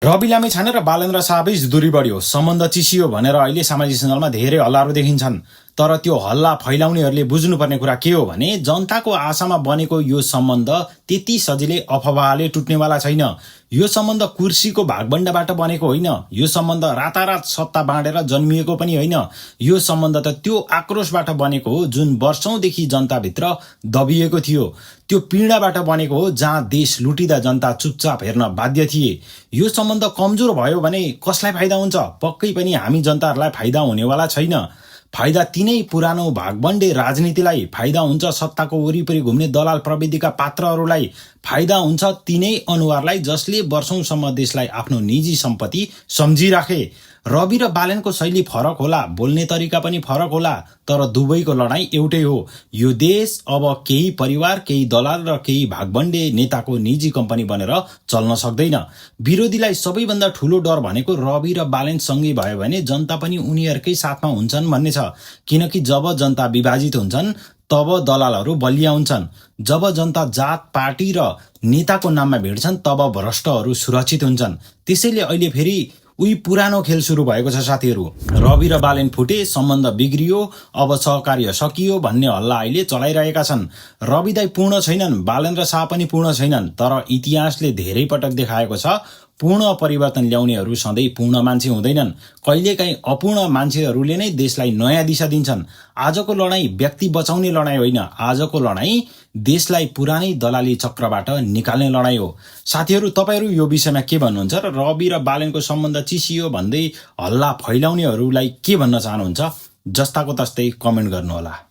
रवि लामिछाने र बालेन्द्र शाहबीच दूरी बढ्यो, सम्बन्ध चिसियो भनेर अहिले सामाजिक सञ्जालमा धेरै हल्लाहरू देखिन्छन्। तर त्यो हल्ला फैलाउनेहरूले बुझ्नुपर्ने कुरा के हो भने जनताको आशामा बनेको यो सम्बन्ध त्यति सजिलै अफवाहले टुट्नेवाला छैन। यो सम्बन्ध कुर्सीको भागबण्डाबाट बनेको होइन। यो सम्बन्ध रातारात सत्ता बाँडेर जन्मिएको पनि होइन। यो सम्बन्ध त त्यो आक्रोशबाट बनेको हो जुन वर्षौंदेखि जनताभित्र दबिएको थियो। त्यो पीडाबाट बनेको हो जहाँ देश लुटिँदा जनता चुपचाप हेर्न बाध्य थिए। यो सम्बन्ध कमजोर भयो भने कसलाई फाइदा हुन्छ? पक्कै पनि हामी जनताहरूलाई फाइदा हुनेवाला छैन। फाइदा तिनै पुरानो भागबण्डे राजनीतिलाई फाइदा हुन्छ, सत्ताको वरिपरि घुम्ने दलाल प्रविधिका पात्रहरूलाई फाइदा हुन्छ, तिनै अनुहारलाई जसले वर्षौंसम्म देशलाई आफ्नो निजी सम्पत्ति सम्झिराखे। रवि र बालेनको शैली फरक होला, बोल्ने तरिका पनि फरक होला, तर दुवैको लडाईँ एउटै हो। यो देश अब केही परिवार, केही दलाल र केही भागबण्डे नेताको निजी कम्पनी बनेर चल्न सक्दैन। विरोधीलाई सबैभन्दा ठूलो डर भनेको रवि र बालेन सँगै भयो भने जनता पनि उनीहरूकै साथमा हुन्छन् भन्ने छ। किनकि जब जनता विभाजित हुन्छन् तब दलालहरू बलिया हुन्छन्। जब जनता जात, पार्टी र नेताको नाममा भिड्छन् तब भ्रष्टहरू सुरक्षित हुन्छन्। त्यसैले अहिले फेरि उही पुरानो खेल सुरु भएको छ साथीहरू। रवि र बालेन फुटे, सम्बन्ध बिग्रियो, अब सहकार्य सकियो भन्ने हल्ला अहिले चलाइरहेका छन्। रवि दाई पूर्ण छैनन्, बालेन्द्र शाह पनि पूर्ण छैनन्, तर इतिहासले धेरै पटक देखाएको छ पूर्ण परिवर्तन ल्याउनेहरू सधैँ पूर्ण मान्छे हुँदैनन्। कहिलेकाहीँ अपूर्ण मान्छेहरूले नै देशलाई नयाँ दिशा दिन्छन्। आजको लडाईँ व्यक्ति बचाउने लडाईँ होइन, आजको लडाईँ देशलाई पुरानै दलाली चक्रबाट निकाल्ने लडाईँ हो। साथीहरू, तपाईहरू यो विषयमा के भन्नुहुन्छ र रवि र बालेनको सम्बन्ध चिसियो भन्दै हल्ला फैलाउनेहरूलाई के भन्न चाहनुहुन्छ? जस्ताको तस्तै कमेन्ट गर्नुहोला।